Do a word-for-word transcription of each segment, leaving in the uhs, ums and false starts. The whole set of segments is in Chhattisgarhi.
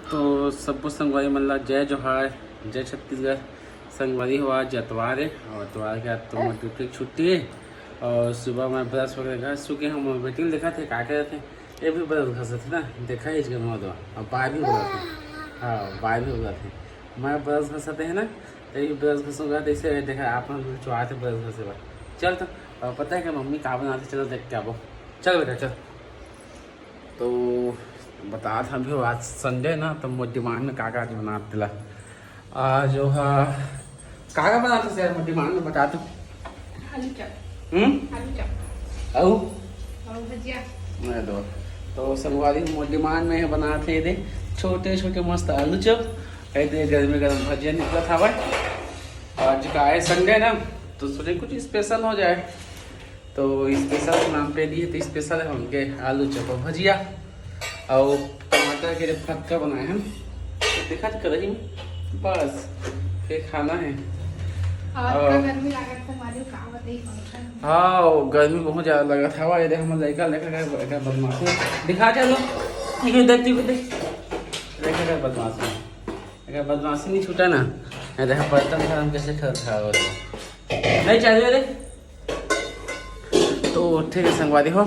तो सबो संगवारी मन ला जय जोहार, जय छत्तीसगढ़। संगवारी हो, आज अतवार है और अतवार के आज तो मोर ड्यूटी छुट्टी है। और सुबह मैं ब्रश वगैरह कर चुके हैं। मोर बेटी ल देखा थे का करत हे, ये भी ब्रश घसत है ना, देखा ही इसके मुँह दो। और बाय भी बोला थे, हाँ, बाय भी बोला थे। मैं ब्रश घसत है ना, तो ये ब्रश घसूंगा तो इसे देखा आप मन चुआ थे ब्रश घसे बर। चल तो, और पता है क्या मम्मी का बनाते, चलो देख के आबो। चल बेटा चल। तो बता था अभी आज संडे ना, तो मोर डिमांड में का का आज बनात तेला। आज जो हा का का बनात हस यार, मोर डिमांड में बता तो। आलू चप। हम्म? आलू चप। अउ और भजिया। मैं दो। तो संगवारी मोर डिमांड में बनात हे दे छोटे छोटे मस्त आलू चप। कहते गर्मी गर्म भजिया निकलत हवय। आज का है संडे ना, तो सोचे कुछ स्पेशल हो जाए। तो स्पेशल नाम पे दिए तो स्पेशल है उनके आलू चप और भजिया और टमाटर के जब खटका बनाए हैं तो दिखा तो कढ़ाई में बस फिर खाना है। और और का गर्मी लागत है मालूम का बताई फंक्शन। हाँ, वो गर्मी बहुत ज़्यादा लगत हवा। ये देख हमर लड़का लेकर गए, एकर बदमाशी दिखा। चलो, ये देखती हुई देख, देखा कर बदमाशी, अगर बदमाशी नहीं छूटा ना, ये देखा बर्तन खराब कैसे खराब खराब हो रहा है। नहीं चाहिए रे। तो ठीक है संगवारी हो,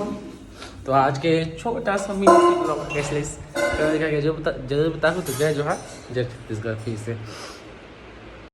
तो आज के छोटा सा मिनी ब्लॉग कैसे लगिस, कमेंट करके जरूर बता, जरूर बताओ। तो जय जोहार, जय छत्तीसगढ़ फिर से।